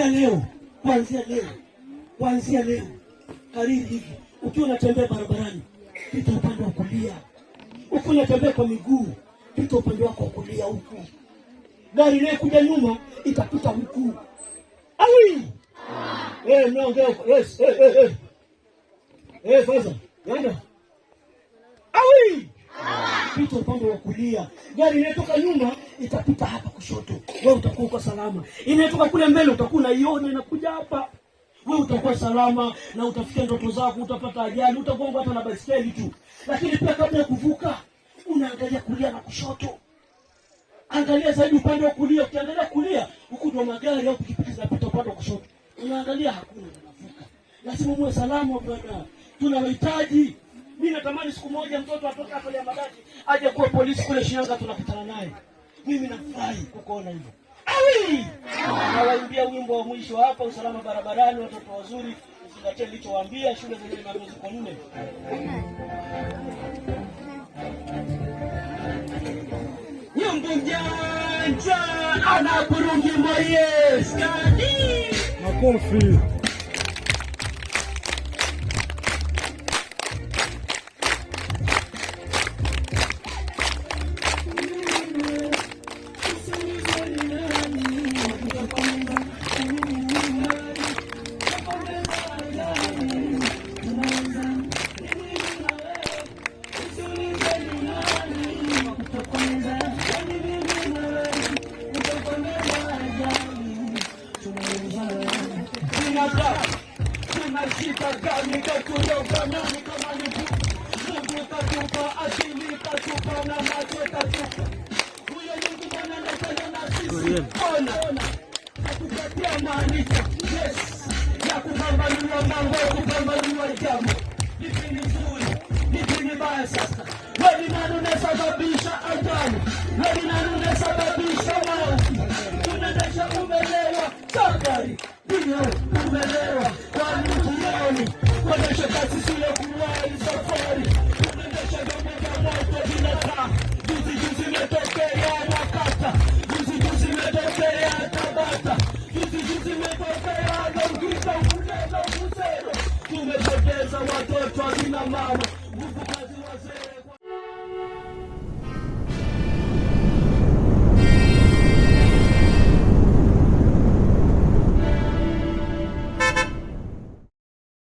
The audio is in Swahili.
Leo, kuanzia leo, kuanzia leo, kariri hivi, ukiwa unatembea barabarani, pita upande wa kulia. Ukiwa unatembea kwa miguu, pita upande wako wa kulia huku. Gari inayokuja nyuma itapita huku. Awi! Eh, mnaongea. Yes, eh, eh, eh. Eh, sasa, nenda. Awi! Pita upande wa kulia. Gari inayotoka nyuma itapita hapa kushoto, wewe utakuwa uko salama. Inayotoka kule mbele utakuwa unaiona inakuja hapa, wewe utakuwa salama na utafikia ndoto zako, utapata ajali, utagonga hata na baiskeli tu. Lakini pia kabla ya kuvuka, unaangalia kulia na kushoto. Angalia zaidi upande wa kulia. Ukiangalia kulia, huku ndo magari au pikipiki zinapita upande wa kushoto, unaangalia hakuna, unavuka. Lazima muwe salama bwana, tunawahitaji. Mimi natamani siku moja mtoto atoke hapa ya Madati aje kuwa polisi kule Shinyanga, tunakutana naye. Mimi nafurahi kukuona hivyo. Awi! Nawaimbia wimbo wa mwisho hapa, usalama barabarani, watoto wazuri, uzingatie nilichowaambia. Shule zenyewe bado ziko nne. Nyumbu mjanja ana burungi moye skadi. Makofi. Tunashika gani katuroga nani kama ni Mungu katupa akili katupa na macho katupa. Huyo Mungu Bwana anafanya na sisi. Ona katupatia maarifa, yes, ya kupambanua mambo, kupambanua jambo lipi ni zuri, lipi ni baya. Sasa wewe ni nani unasababisha ajali? Wewe ni nani unasababisha mauti? Unaendesha umelewa gari ndio umelewa, kwani jioni kuendesha kasi sio kuwahi safari, unaendesha vyombo vya moto bila taa. Juzi juzi imetokea Makata, juzi juzi imetokea Tabata, juzi juzi imetokea Longisa, Ukulelo, Busero. Tumepoteza watoto akina mama, nguvu kazi wazee.